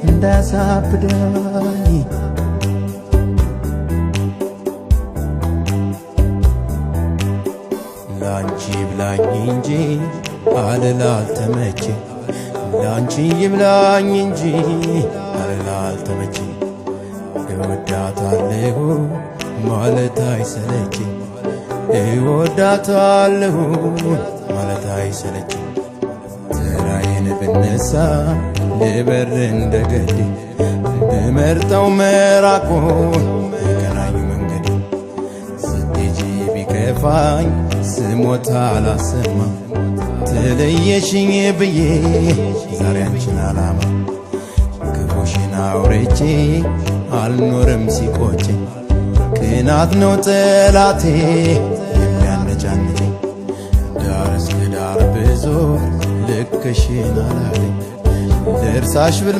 እንዳያሳብደኝ። ላንቺ ይብላኝ እንጂ አልላልተመቼ፣ ላንቺ ይብላኝ እንጂ አልላልተመቼ፣ እወዳታለሁ ማለት አይሰለች፣ እወዳታለሁ ማለት አይሰለች። ተራዬን ብነሳ ልበር እንደገዴ፣ ብመርጠው መራቁን የቀናኝ መንገዴ። ስትሄጂ ቢከፋኝ ስሞታ አላሰማ፣ ትለየሽኝ ብዬ ዛሬ አንቺን አላማ። ክፉሽን አውርቼ አልኖርም ሲቆጨኝ፣ ቅናት ነው ጠላቴ የሚያነጫንጨኝ። ዳር እስከ ዳር ብዙ ልክሽን አላገኝ፣ ልርሳሽ ብል